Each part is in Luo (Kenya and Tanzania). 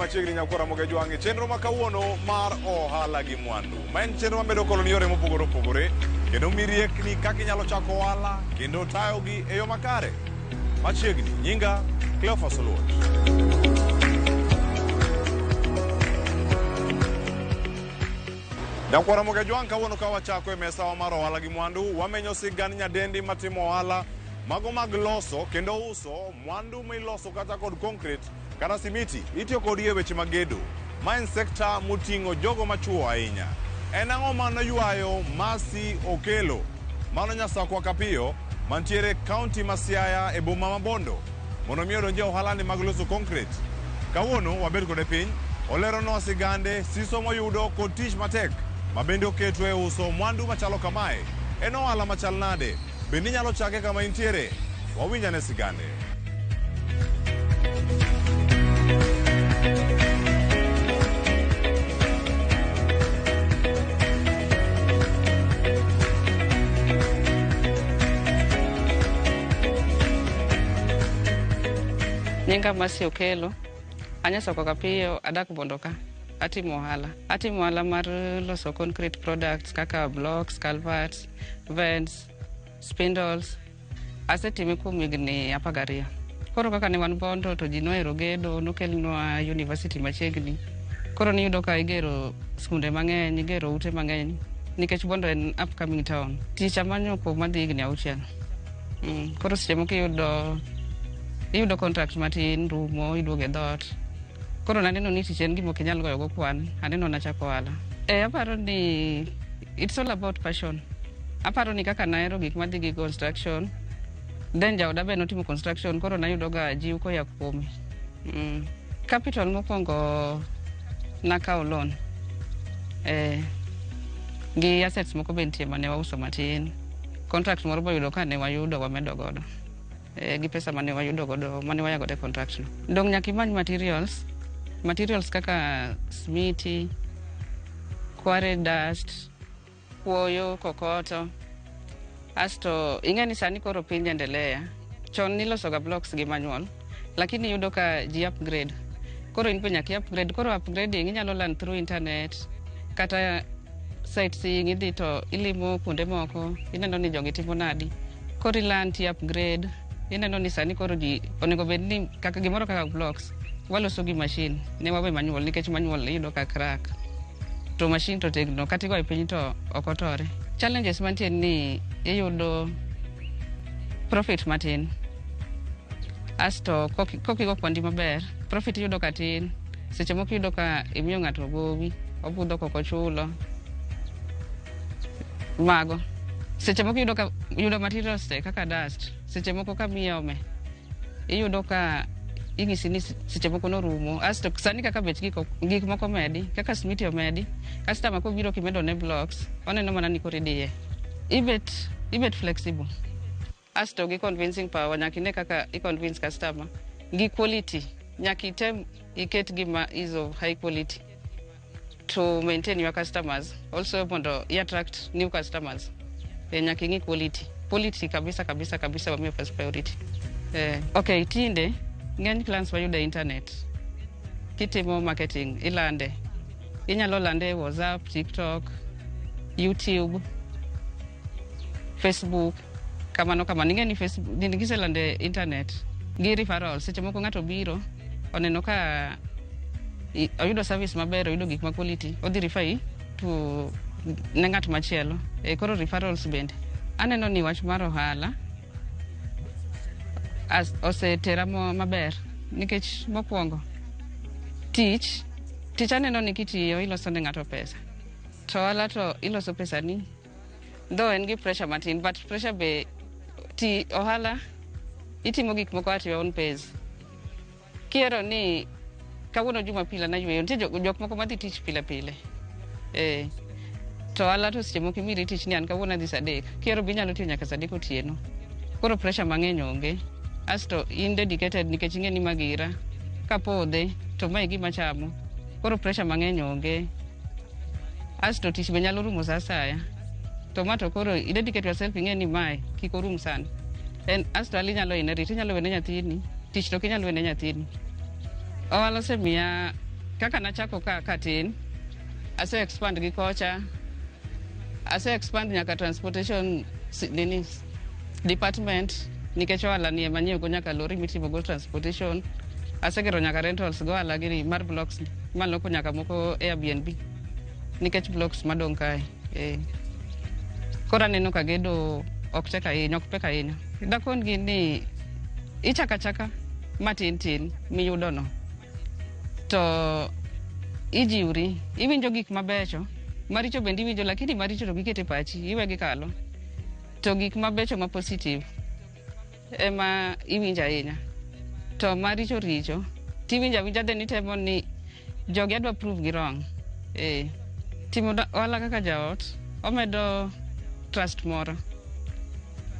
Machiegni nyakwara Mogejwang' e chenro ma kawuono mar ohala gi mwandu. Ma en chenro mamedo koloni yore mopogore opogore kendo mi riekni kaka inyalo chako ohala kendo tayogi e yo makare. Machiegni, nyinga Cleophas Oluoch. Nyakwara Mogejwang' kawuono ka wachako e mesawa mar ohala gi mwandu, wamenyo sigand nyadendi matimo ohala mago mag loso kendo uso mwandu miloso kata kod concrete kata simiti itiyo kodgi e weche mag gedo. Ma en sekta moting'o jogo machuo ahinya. En ang'o manoywayo Mercy Okello? Mano Nyasakwa Kapiyo mantiere kaunti ma Siaya e boma ma Bondo mondo mi odonje ohalani mag loso concrete. Kawuono wabet kode piny, oleronwa sigande, siso moyudo kod tich matek ma bende oketo e uso mwandu machalo kamae. En ohala machal nade? Bende inyalo chake kama intiere? Wawinj ane sigande. Nyinga Mercy Okello, anyasoko Kapiyo, adak Bondo ka. Atimo ohala. Atimo ohala mar loso concrete products kaka blocks, culverts, vents, spindles. Asetime kuom higni 12. Koro kaka ne wan Bondo to ji nohero gedo, nokelnwa university machiegni. Koro niyudo ka igero skunde mang'eny, igero ute mang'eny nikech Bondo en upcoming town. Tich amanyo kuom madhi higni 6. Koro seche moko iyudo contract matin rumo, iduogo e dhoot. Koro naneno ni tich en gima ok inyal goyo go kwan, aneno nachako ohala. Aparo ni it's all about passion. Aparo ni kaka nahero gik madhi gi construction, then jaoda be notimo construction, koro nayudo ga jiw koya kuome. Capital mokwongo nakawo loan. Gi assets moko be nitie mane wauso matin. Contract moro be oyudo ka ne wayudo wamedo godo. Gi pesa mane wayudo godo, mane waya godo e contract no. Dong' nyaka imany materials. Materials kaka smiti, quarry dust, kuoyo, kokoto. Asto ing'e ni sani koro piny endelea. Chon niloso ga blocks gi manual, lakini iyudo ka ji upgrade. Koro in be nyaka i upgrade. Koro upgrading inyalo learn through internet kata sightseeing, idhi to ilimo kuonde moko, ineno ni jogi timo nadi. Koro i learn ti upgrade, ineno ni sani koro ji onego bed ni kaka gimoro kaka blocks waloso gi machine, ne wawe manual nikech manual iyudo ka crack. To machine to tegno, kata igoyo piny to ok otore. Challenges mantie ni iyudo profit matin. Asto kokigo kwandi maber, profit iyudo ka tin. Seche moko iyudo ka imiyo ng'ato gowi, obudho kok ochulo. Mago. Seche moko iyudo ka yudo materials te kaka dust, seche moko ka miome, iyudo ka inyisi ni seche moko norumo. Asto sani kaka bech gik moko omedi, kaka smiti omedi, customer kobiro kimedo ne blocks, oneno mana ni koro idiye. Ibet flexible. Asto gi convincing power, nyaka ine kaka i convince customer. Gi quality, nyaka item iket gima is of high quality to maintain your customers. Also mondo i attract new customers. Nyaka ing'i quality. Quality kabisa kabisa kabisa wamiyo first priority. Okay, tinde ng'eny clients wayudo e internet. Kitimo marketing, ilande. Inyalo lande e WhatsApp, TikTok, YouTube, Facebook, kamano kamano. Ing'e ni Facebook, nini giselande e internet gi referrals. Seche moko ng'ato biro, oneno ka oyudo service maber, oyudo gik ma quality, odhi refer to ne ng'at machielo. Koro referrals bende. Aneno ni wach mar ohala osetera maber nikech mokwongo tich aneno ni kitiyo iloso ne ng'ato pesa. To ohala to iloso pesani. Though en gi pressure matin, but pressure be ti ohala itimo gik moko at your own pace. Kihero ni kawuono Jumapil an ayweyo, nitie jok moko madhi tich pile pile. To ohala to seche moko imiri tich ni an kawuono adhi saa 3. Kihero be inyalo tiyo nyaka saa 3 otieno. Koro pressure mang'eny onge. Asto in dedicated nikech ing'e ni magira. Kapodhe to mae e gima achamo. Koro pressure mang'eny onge. Asto tich be nyalo rumo sa asaya. To ma to koro i dedicate yourself ing'e ni mae kik orum sani. En asto ali inyalo inherit, inyalo wene nyathini, tich to ok inyal wene nyathini. Ohala osemiya Kaka nachako ka katin, ase expand gi kocha, ase expand nyaka transportation nini department nikech ohala ni ema nyiewo go nyaka lori mitimogo transportation. Asegero nyaka rentals go ohala gini mar blocks maloko nyaka moko Airbnb nikech blocks madong' kae. Koro aneno ka gedo ok tek ahinya, ok pek ahinya. Dakon gi ni ichako achaka matin tin miyudono to ijiwri, iwinjo gik mabecho, maricho bende iwinjo, lakini maricho to giketo e pachi, iwe gikalo. To gik mabecho ma positive ema iwinjo ahinya. To maricho richo, tiwinjo awinja then itemo ni jogi adwa prove gi wrong. Timo ohala kaka jaot, omedo trust moro.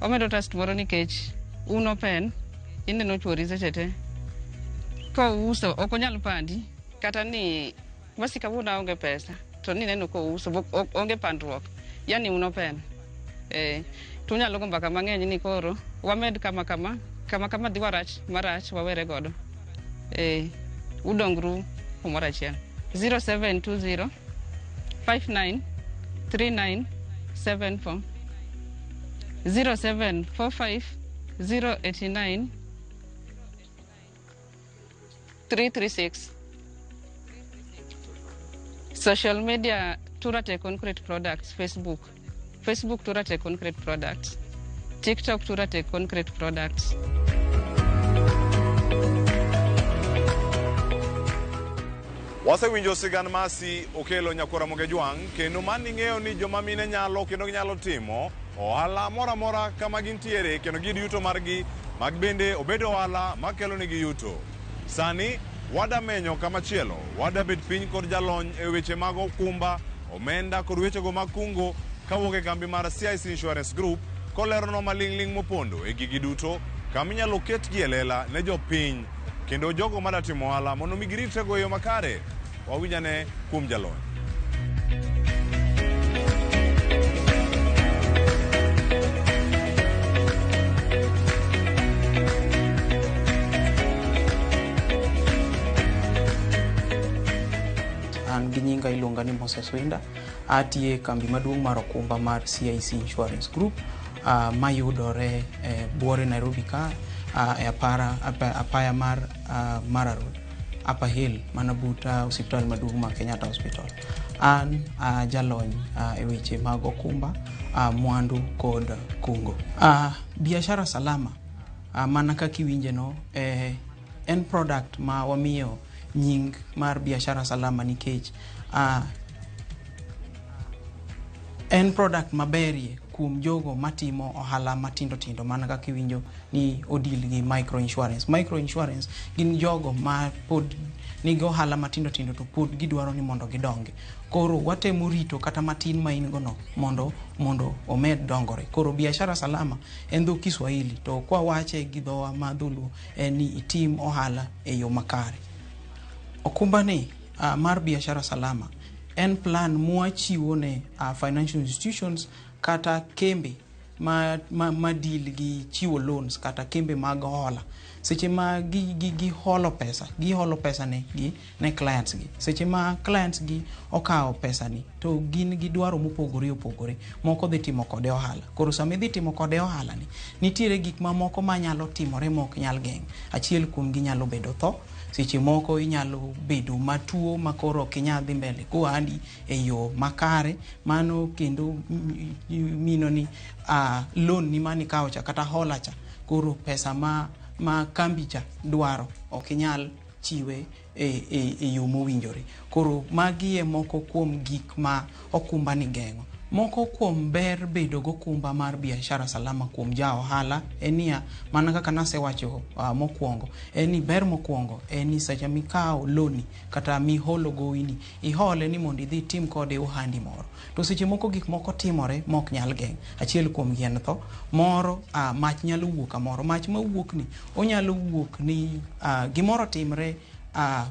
Omedo trust moro nikech un open, ineno chuori seche te. Kouso, ok onyal pandi, kata ni Masi kawuono aonge pesa, to ni neno kouso, onge pandruok. Yani un open. To unyalo go mbaka mang'eny ni koro, wamed kama kama, kama kama dhi warach, marach, wawere godo. Udongru kumoro achiel. 0720 59 39 74 0745 089 336. Social media Turate Concrete Products, Facebook. Facebook Turate Concrete Products. TikTok Turate Concrete Products. Wasewinjo sigand Mercy Okello Nyakwar Ramogi Ajwang' kendo mani ng'eyo ni joma mine nyalo kendo ginyalo timo ohala moro amora kama gintiere kendo giyud yuto margi mag bende obed ohala makelo negi yuto. Sani wada menyo kama chielo, wada bet piny kod jalony e weche mag okumba, omenda kod wechego mag kungo kawuok e kambi mar CIC Insurance Group koleronwa maling'ling' mopondo e gigi duto kama inyalo ketgi e lela ne jopiny kendo jogo mada timo ohala mondo mi giritrego e yo makare. Wawinjane kuom jalony. An gi nyinga iluonga ni Moses Winda, atiye e kambi maduong' mar okumba mar CIC Insurance Group mayudore e buore Nairobi ka e apaya mar Mara Road, Upper Hill mana but osiptal maduong' mar Kenyatta Hospital. An jalony e weche mag okumba, mwandu kod kungo. Biashara Salama mana kaka iwinje no, en product ma wamiyo nying mar Biashara Salama nikech en product maberie kuom jogo matimo ohala matindo tindo mana kaka iwinjo ni odil gi micro insurance. Micro insurance gin jogo ma pod nigi ohala matindo tindo to pod gidwaro ni mondo gidongi. Koro watemo rito kata matin ma in go no mondo omed dongore. Koro Biashara Salama en dho Kiswahili to kwa wache gi dhowa ma dholuo en ni itim ohala e yo makare. Okumba ni mar Biashara Salama en plan mwachiwo ne financial institutions kata kembe ma deal gi chiwo loans kata kembe mag hola. Seche ma gi holo pesa, giholo pesa ne gi ne clients gi. Seche ma clients gi okawo pesa ni to gin gi dwaro mopogore opogore, moko dhi timo kode ohala. Koro sama idhi timo kode ohala ni, nitiere gik mamoko manyalo timore mok nyal geng'. Achiel kuom gi nyalo bedo tho, seche moko inyalo bedo matuo ma koro ok inyal dhi mbele kohandi e yo makare. Mano kendo mino ni loan ni manikawo cha kata hola cha, koro pesa ma kambi cha dwaro ok inyal chiwe e yo mowinjore. Koro magi e moko kuom gik ma okumba ni geng'o. Moko kuom ber bedo gokumba mar Biashara Salama kuom ja ohala en niya, mana kaka nasewacho mokwongo, en ni ber mokwongo en ni seche mikawo loni kata miholo gowi ni, ihole ni mondo idhi itim kode ohandi moro. To seche moko gik moko timore mok nyal geng'. Achiel kuom gi en tho, moro mach nyalo wuok kamoro. Mach mawuok ni onyalo wuok ni gimoro timre,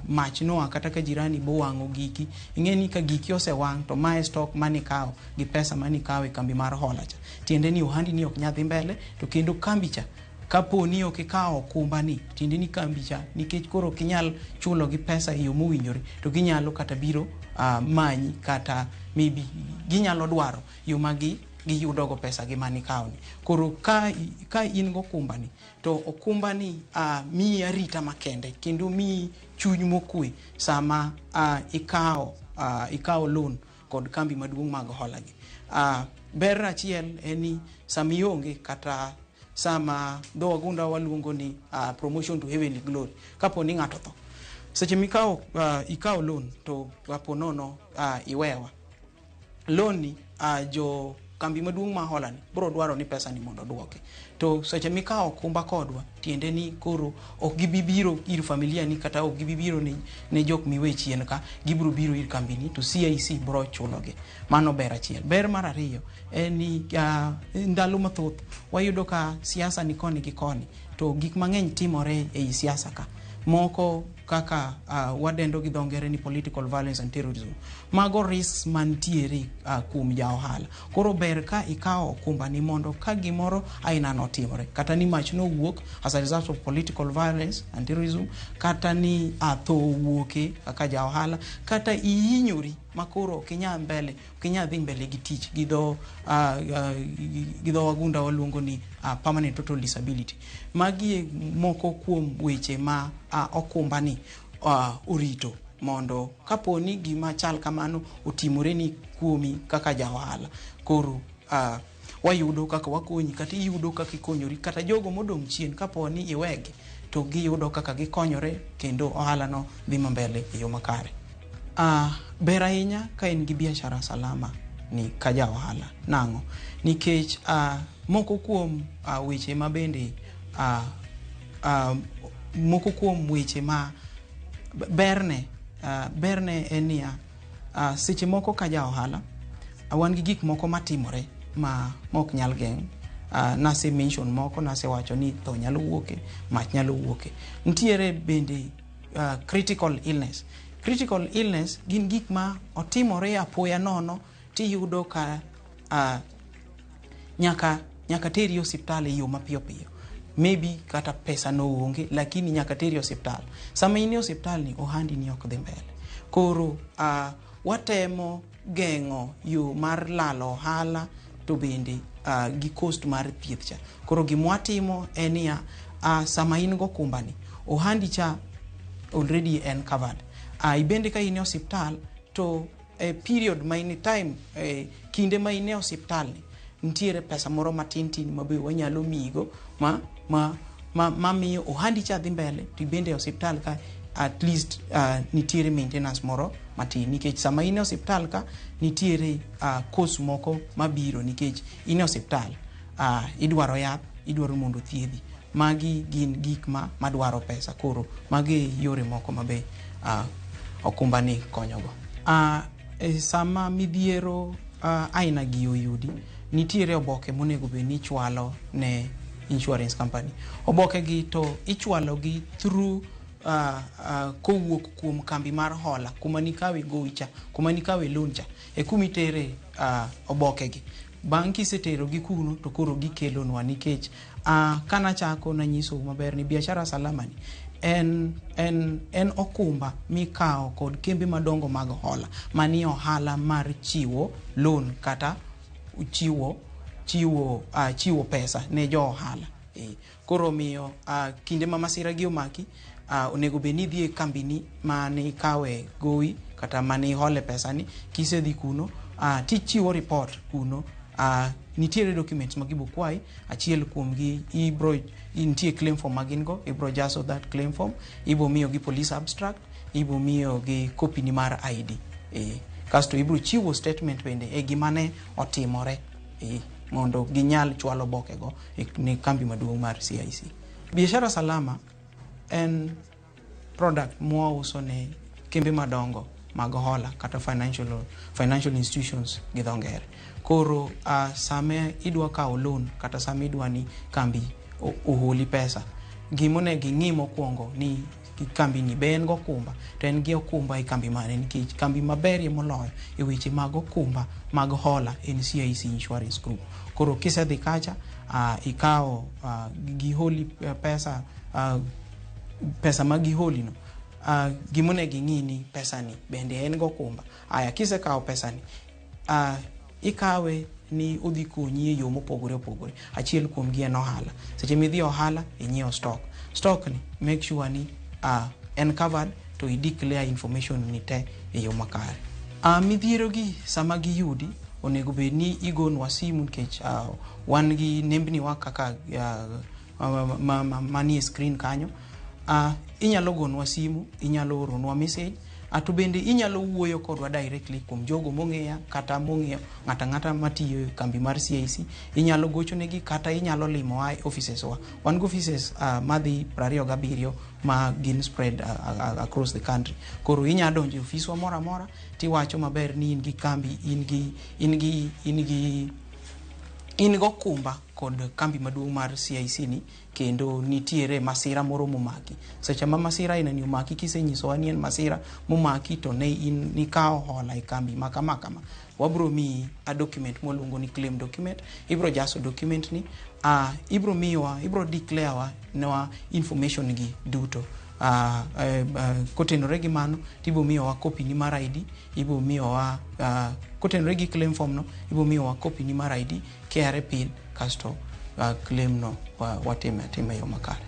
mach noa kata ka jirani bowang'o giki. Ing'e ni ka giki osewang' to mae stock manikawo gi pesa manikawo e kambi mar hola cha. Tiende ni ohandi ni ok nyal dhi mbele to kendo kambi cha Kapo ni ok ikawo okumba ni, tiende ni kambi cha, nikech koro ok inyal chulo gi pesa e yo mowinjore, to ginyalo kata biro manyi, kata maybe ginyalo dwaro yo ma giyudogo pesa gi manikawo ni. Koro ka in gokumba ni, to okumba ni miyi arita makende kendo miyi chuny mokwe sama ikawo loan kod kambi maduong' mag hola gi. Ber achiel en ni sama ionge, kata sama dho wagunda waluongo ni promotion to heavenly glory, kapo ni ng'ato tho seche mikawo ikawo loan, to kapo nono iwewa loan ni, jo kambi maduong' ma hola ni biro dwaro ni pesa ni mondo oduoki. To seche mikawo okumba kodwa, tiende ni koro ok gibi biro ir familia ni, kata ok gibi biro ne jok miwe chien ka, gibiro biro ir kambi ni to CIC biro chulogi. Mano ber achiel. Ber mar ariyo en ni ndalo mathoth wayudo ka siasa ni koni gi koni, to gik mang'eny timore ei siasa ka, moko kaka wadendo gi dho ngere ni political violence and terrorism. Mago risks mantiere kuom ja ohala. Koro ber ka ikawo okumba ni mondo ka gimoro aina no otimore, kata ni mach nowuok as a result of political violence and terrorism, kata ni tho owuoke kaka ja ohala, kata ihinyori makoro ok inyal mbele, ok inyal dhi mbele gi tich, gi dho wagunda waluongo ni permanent total disability. Magi e moko kuom weche ma okumba ni orito mondo kapo ni gima chal kamano otimore ni kuomi kaka ja ohala, koro wayudo kaka wakonyi, kata iyudo kaka ikonyori, kata jogo modong' chien kapo ni iwegi to giyudo kaka gikonyore kendo ohala no dhi mambele e yo makare. Ber ahinya ka in gi Biashara Salama ni ka ja ohala. Nang'o? Nikech moko kuom weche ma bende moko kuom weche ma berne en niya, seche moko ka ja ohala wan gi gik moko matimore ma ok nyal geng'. Nase mention moko, nasewacho ni tho nyalo wuoke, mach nyalo wuoke, nitiere bende critical illness. Critical illness gin gik ma otimore apoya nono, tiyudo ka nyaka teri e osiptal e yo mapiyo piyo. Maybe kata pesa no onge, lakini nyaka teri e osiptal. Sama in e osiptal ni, ohandi ni ok dhi mbele. Koro watemo geng'o yo mar lalo ohala, to bende gi cost mar thieth cha. Koro gimwatimo en niya, sama in gokumba ni, ohandi cha already en covered. Ibende ka in e osiptal, to e period ma in time, kinde ma in e osiptal ni, nitiere pesa moro matin tin ma be wanyalo miyigo ma mamiyo ohandi cha dhi mbele, to ibende e osiptal ka at least nitiere maintenance moro matin, nikech sama in e osiptal ka nitiere cost moko mabiro nikech in e osiptal, idwaro yath, idwaro mondo thiedhi. Magi gin gik ma madwaro pesa. Koro magi e yore moko mabe okumba ni konyogo. E sama midhiero aina gi oyudi, nitiere oboke monego bed ni ichwalo ne insurance company. Oboke gi to ichwalo gi through kowuok kuom kambi mar hola kuma nikawe gowi cha, kuma nikawe loan cha, e kuma itere oboke gi. Bang' kisetero gi kuno, to koro gikelonwa, nikech kanachako nanyisou maber ni Biashara Salama ni en okumba mikawo kod kembe madongo mag hola manie ohala mar chiwo loan kata chiwo pesa ne jo ohala. Koro omiyo kinde ma masira gi omaki, onego bed ni idhi e kambini mane ikawe gowi kata mane ihole pesa ni. Kisedhi kuno, tichiwo report kuno. Nitiere documents ma gibo kwayi. Achiel kuomgi ibro, nitie claim form ma gin go, ibro jaso that claim form, ibo miyo gi police abstract, ibo miyo gi copy ni mar ID, kasto ibro chiwo statement bende e gima ne otimore, mondo ginyal chwalo oboke go ne kambi maduong' mar CIC. Biashara Salama en product mwauso ne kembe madongo mag hola kata financial institutions gi dho ngere. Koro sama idwa kawo loan kata sama idwa ni kambi oholi pesa, gimonego ing'i mokwongo ni kambi ni be en gokumba to en gi okumba e kambi mane nikech kambi maberie moloyo e weche mag okumba mag hola en CIC Insurance Group. Koro kisedhi kacha ikawo giholi pesa pesa ma giholi no gimonego ing'i ni pesa ni bende en gokumba. Aya kisekawo pesa ni ikawe ni odhi konyi e yo mopogore opogore. Achiel kuom gi en ohala. Seche midhi ohala inyiewo stock. Stock ni make sure ni en covered to i declare information ni te e yo makare. Midhiero gi sama giyudi onego bed ni igonwa simu nikech wan gi nembni wa kaka manie screen kanyo. Inyalo gonwa simu, inyalo oronwa message, to bende inyalo wuoyo kodwa directly kuom jogo mong'eya kata mong'eyo ng'ata ng'ata matiyo e kambi mar CIC. Inyalo gochonegi kata inyalo limowa e offices wa. Wan gi offices madhi 27 ma gin spread across the country. Koro inyalo donjo e ofiswa moro amora tiwacho maber ni in gi kambi, in gokumba kod kambi maduong' mar CIC ni kendo nitiere masira moro momaki. Seche ma masira aina ni omaki kisenyisowa ni en masira momaki to ne in nikawo hola e kambi ma kama kama, wabro miyi a document mwaluongo ni claim document. Ibro jaso document ni, ibro miyowa, ibro declare wa nwa information gi duto. Kotenore gi mano tibo miyowa copy ni mar ID, ibo miyowa kotenore gi claim form no ibo miyowa copy ni mar ID, KRA pin, kasto claim no watime atima e yo makare.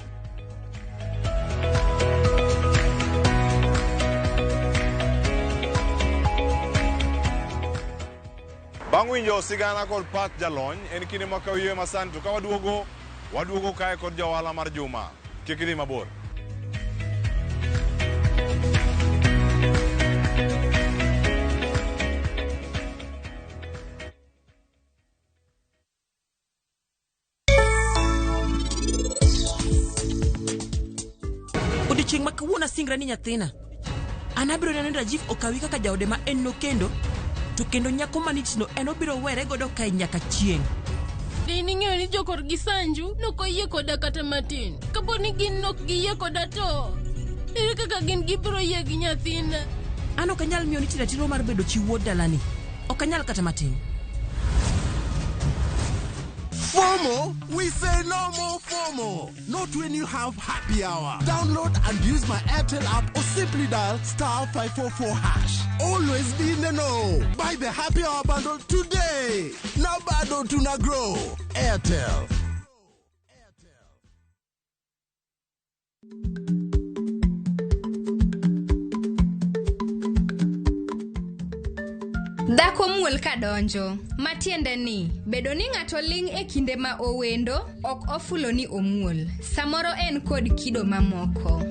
Bang' winjo sigana kod pach jalony, en kinde ma kawiye masani to ka waduogo, waduogo kae kod jaohala mar juma. Kik idhi mabor. Odiochieng' ma kawuono asingra ni nyathina. An abiro neno ni Rajiv okawi kaka jaode ma en nokendo, to kendo nyako manichno en obiro were godo kae nyaka chieng'. De ning'eyo ni jokorgi Sanju nok oyie koda kata matin. Kapo ni gin nok giyie koda to ere kaka gin gibiro yie gi nyathina? An ok anyal miyo niti ratiro mar bedo chi wuod dalani. Ok anyal kata matin. FOMO? We say no more FOMO. Not when you have happy hour. Download and use my Airtel app or simply dial star 544 hash. Always be in the know. Buy the happy hour bundle today. Now bado tuna grow. Airtel. Dhako muol kadonjo, matiende ni bedo ni ng'ato ling' e kinde ma owendo ok ofulo ni omuol. Samoro en kod kido mamoko.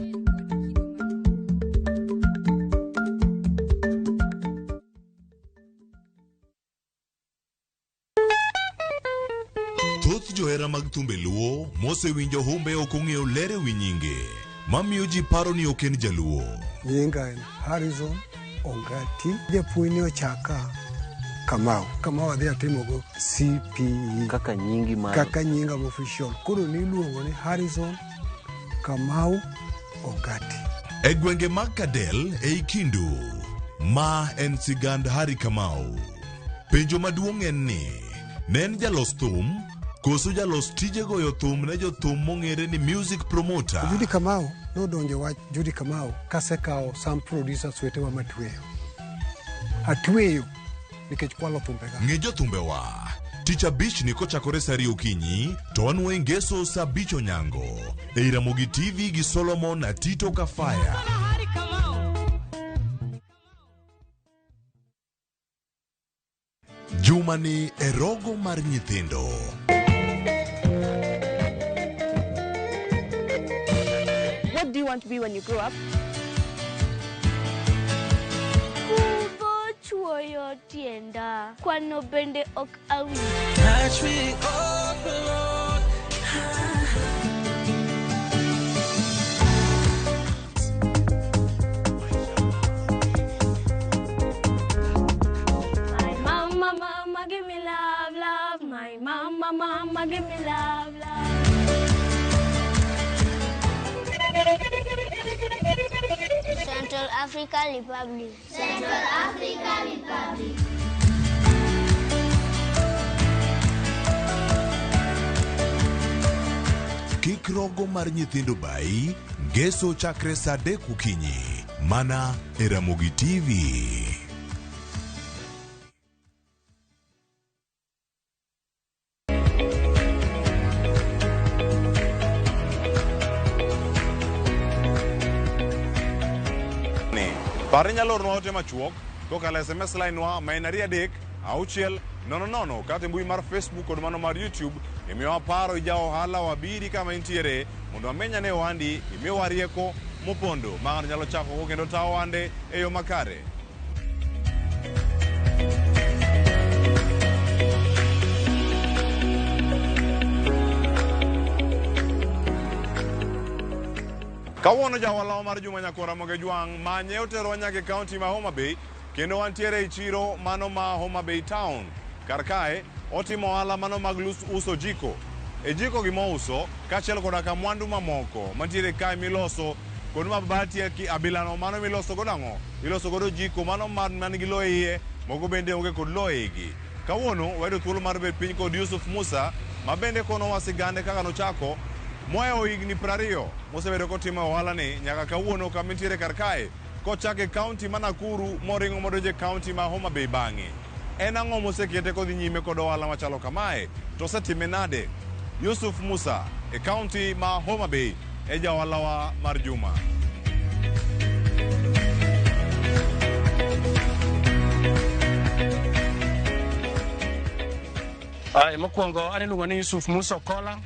Thoth johera mag thumbe luo mosewinjo humbe ok ong'eyo ler e wi nyinge, mamiyo ji paro ni ok en jaluo. Nyinga en Harrison Ongati. Japuonj ne ochaka Kamau. Kamau adhi atimogo CPE. Kaka nyingi mar Kaka nyinga official. Koro niluongo ni Harrison Kamau Ongati. E gwenge mag Kadel ei Kindu, ma en sigand Harry Kamau. Penjo maduong' en ni, ne en jalos thum koso jalos tije goyo thum ne jothum mong'ere ni music promoter? Judy Kamau nodonjo wach Judy Kamau kasekawo some producers wetewa matweyo. Atweyo nikech kwalo thumbega. Ng'e jothumbewa. Tich abich ni kochakore saa ariyo okinyi to wanwoe ngeso saa abich onyango ei Ramogi TV gi Solomon Atito Kafaya. Juma ni e rogo mar nyithindo. What do you want to be when you grow up? Kudho chuoyo tienda, kwano bende ok awinj. Touch me overload. My mama, mama, give me love, love. My mama, mama, give me love, love. Central African Republic. Central African Republic. Kik rogo mar nyithindo bayi ngeso chakre saa 3 okinyi mana e Ramogi TV. Par inyalo ornwa ote machuok kokalo SMS line wa ma en 2 3 6 0 0 kata e mbui mar Facebook kod mano mar YouTube. Imiyowa paro ija ohala wabiri kama intiere mondo wamenyane ohandi, imiyowa rieko mopondo ma ng'ato nyalo chakogo kendo tawo ohande e yo makare. Kawuono jawalawa mar Juma Nyakwar Ramogi Jwang' manye oterwa nyaka e kaunti ma Homa Bay kendo wantiere e chiro mano ma Homa Bay Town. Kar kae otimo ohala mano mag uso jiko. E jiko gi mouso kaachiel koda ka mwandu mamoko mantiere kae miloso kod mabati abilano mano miloso godo ang'o? Iloso godo jiko mano man gi lowo e iye, moko bende onge kod lowo e igi. Kawuono wayudo thuolo mar bet piny kod Yusuf Musa ma bende konowa sigande kaka nochako mohewo higni 20 mosebedo kotimo ohala ni nyaka kawuono kama intiere kar kae kochako e kaunti ma Nakuru moringo modonjo e kaunti ma Homa Bay bang'e. En ang'o mosekete kodhi nyime kod ohala machalo kamae? To osetime nade? Yusuf Musa e kaunti ma Homa Bay e jaohalawa mar Juma. Ay, mokwongo an iluongo ni Yusuf Musa Okola,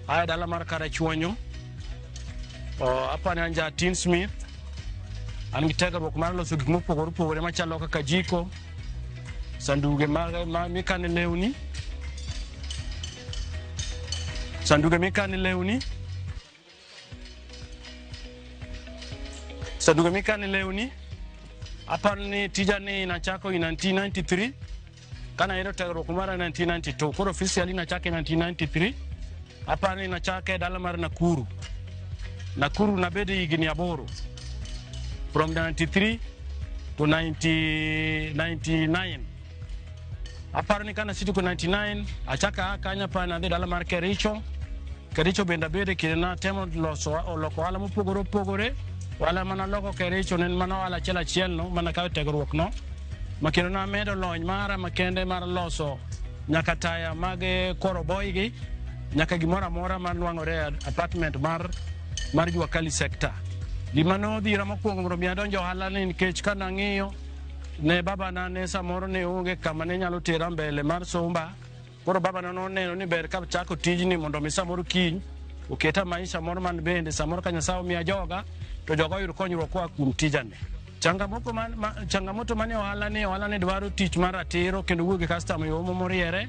aya dala mar Karachuonyo. Apani an ja Tin Smith. An gi tiegruok mar loso gik mopogore opogore machalo kaka jiko, sanduge mikane lewni, sanduge mikane lewni, sanduge mikane lewni. Aparo ni tija ni nachako in 1993 kana ayudo tiegruok mara 1992. Koro officially nachako in 1993. Aparo ni nachake e dala mar Nakuru. Nakuru nabedo higni 8 from 93 to 99. Aparo ni kana sitieko 99 achaka a kanyo aparo ni adhi dala mar Kericho. Kericho bende abede kinde natemo loso loko ohala mopogore opogore. Ohala mana loko Kericho ne en mana ohala achiel achiel no mana kawo tiegruok no. Ma kendo namedo lony mara makende mar loso nyaka taya mag koroboi gi nyaka gimoro amora manwang'ore e apartment mar Jua Kali sector. Gima nodhira mokwongo mondo mi adonj e ohala ni nikech kanang'iyo ne babana ne samoro ne onge kama ne nyalo tera mbele mar somba. Koro babana noneno ni ber ka chako tijni mondo mi samoro kiny oketa maisha moro man bende samoro ka Nyasaye omiya joga to joga oyud konyruok koa kuom tijani. Changamoto mane ohala ni dwaro tich mar ratiro kendo wuoyo gi customer e yo moriere.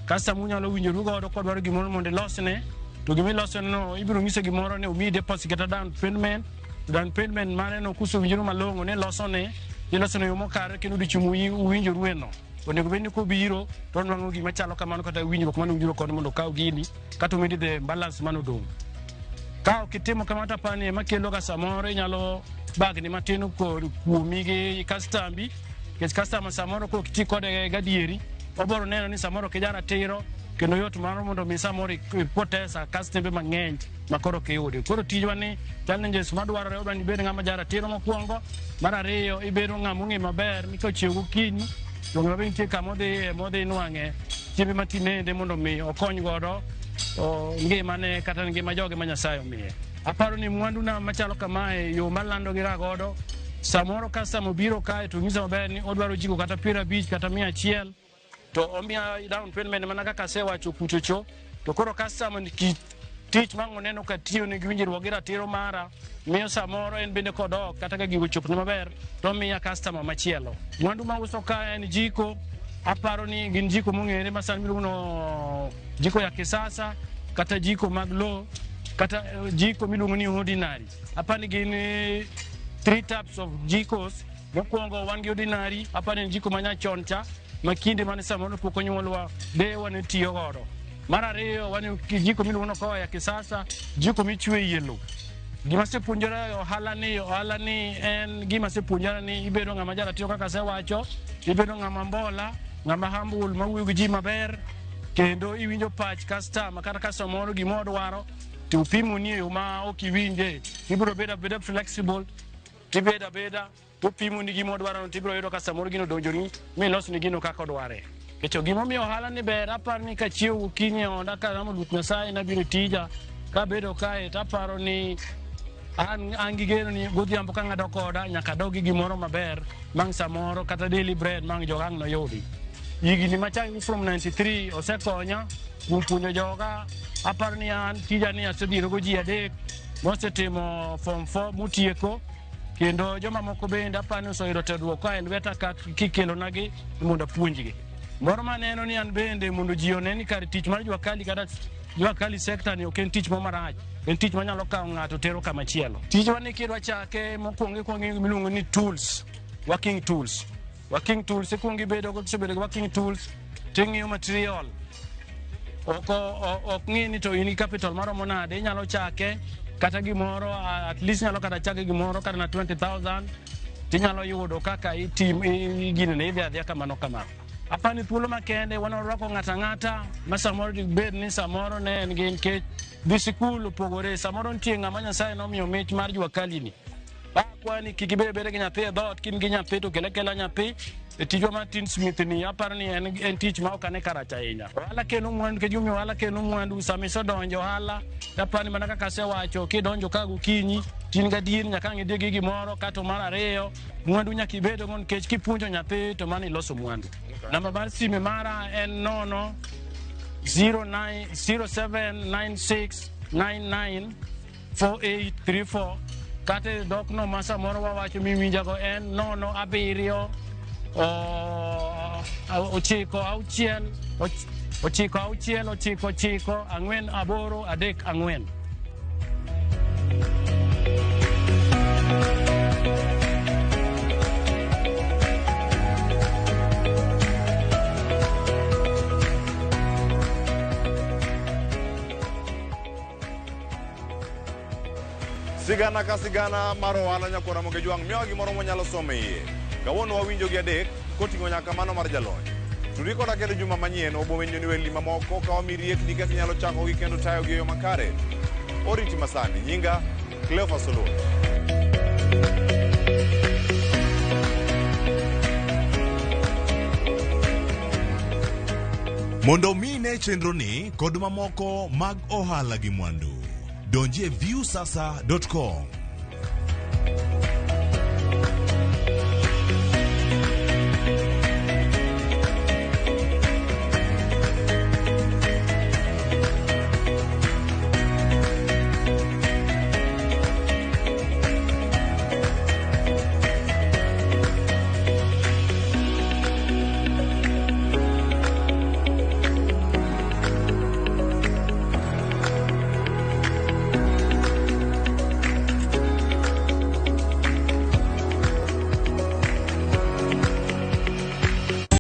Customer unyalo winjoru godo kodwaro gimoro mondo ilosne, to gimilosone no ibiro nyise gimoro ni omiyi deposit kata down payment. Down payment mare no kusewinjoru malong'o ni losone, ilosone e yo mokare kendo odiochieng' uwinjoru e no. Onego bed ni kobiro to onwang'o gima chalo kamano kata winjruok mane uwinjoru kode mondo okaw gini kata omedi the balance mane odong'. Ka ok itimo kamano to apani ema kelo ga samoro inyalo bagni matin kod kuomi gi kastambi, nikech customer samoro kok ti kode gadieri obiro neno ni samoro ok ijaratiro kendo yot mar mondo mi samoro ipotesa kastembe mang'eny ma koro ok iyudi. Koro tijwa ni challenges madwarore odwa ni ibed ng'ama jaratiro mokwongo, mar ariyo ibedo ng'ama ong'e maber ni kochiew gokinyi to ng'ama nitie kama odhiye modhi nwang'e chiembe matinende mondo mi okony godo ngimane kata ngima joge ma Nyasaye omiye. Aparo ni mwandu na machalo kamae yo malando gi ragodo samoro customer obiro kae to nyisa maber ni odwaro jiko kata 50 kata 100 to omiya down payment mana kaka asewacho kuchocho. To koro customer ni tich ma oneno ka tiyo nigi winjruok gi ratiro mara miyo samoro en bende kodok kata ka gigo ochopne maber to omiya customer machielo. Mwandu mauso ka en jiko, aparo ni gin jiko mong'ere ma sani miluongo no jiko ya kisasa kata jiko mag lowo kata jiko miluongo ni ordinary. Aparo ni gin 3 types of jikos. Mokwongo wan gi ordinary, aparo ni en jiko manyachon cha ma kinde mane samoro pok onyuolwa deyewa ne tiyo godo. Mar ariyo wan gi jiko miluongo ni okoa ya kisasa, jiko michwe e lowo. Gima asepuonjora e ohala ni, ohala ni en gima asepuonjora ni ibedo ng'ama jaratiro kaka asewacho, ibedo ng'ama mbola, ng'ama humble mawuoyo gi ji maber, kendo iwinjo pach customer kata ka samoro gima odwaro to upimoni e yo ma ok iwinje, ibiro bedo abeda flexible, tibedo abeda topimoni gima odwaro no tibiro yudo ka samoro gino odonjoni milosni gino kaka odware. Nikech gimomiyo ohala ni ber, aparo ni kachiewo gokinyi e oda kalamo Ruoth Nyasaye nabiro e tija, kabedo kae taparo ni an an gi geno ni godhiambo ka ng'ado koda nyaka adog gi gimoro maber mang' samoro kata daily bread mang' joga ang' noyudi. Higni machakre from 93 osekonya kuom puonjo joga. Aparo ni an tija ni asedhirogo ji adek mosetimo form 4 motieko kendo joma moko bende aparo ni oseyudo tiegruok koa e lweta ka kikelonagi mondo apuonjgi. Moro maneno ni an bende mondo ji one ni kar tich mar jua kali kata jua kali sector ni ok en tich moro marach, en tich manyalo kawo ng'ato tero kama chielo. Tijwa ni kidwa chake mokwongo ikwongo ing'iyo gimiluongo ni tools, working tools. Working tools ikwongo ibedo go, kisebedo gi working tools ting'iyo material. Ok ok ng'i ni to in gi capital maromo nade, inyalo chake kata gimoro at least inyalo kata chake gimoro kata na 20,000 tinyalo yudo kaka itim ginene idhi adhiya kamano kamano. Aparo ni thuolo makende wan warwako ng'ato ang'ata ma samoro dibed ni samoro ne en gi nikech dhi sikul opogore, samoro nitie ng'ama Nyasaye nomiyo mich mar jua kali ni. Akwani kik ibed abeda gi nyathi e dhoot, ka in gi nyathi to kel akela nyathi. E tijwa mar Tin Smith ni aparo ni en, en tich ma ok ane karach ahinya. Ohala kelo mwandu nikech gimomiyo ohala kelo mwandu sama isedonjo ohala taparo ni mana kaka asewacho kidonjo ka gokinyi to in gadier nyaka ang' idhi gi gimoro kato mar ariyo mwandu nyaka ibedgo nikech kipuonjo nyathi to mano iloso mwandu. Namba mar sime mara en 0 09 0796 99 4834 kata e dhokno ma samoro wawacho miwinjago en 0 7 9 6 9 6 9 4 8 3 4. Sigana ka sigana mar ohala nyakwar Ramogi Jwang' miyowa gimoro mwanyalo somo e iye. Kawuono wawinjo gi adek koting'o nyaka mano mar jalony. Tudi koda kendo juma manyien wabowinjo ni welni mamoko ka wami riekni kaka inyalo chakogi kendo tayogi e yo makare. Oriti masani, nyinga Cleophas Oluoch. Mondo omi ine chenroni kod mamoko mag ohala gi mwandu, donji e viusasa.com.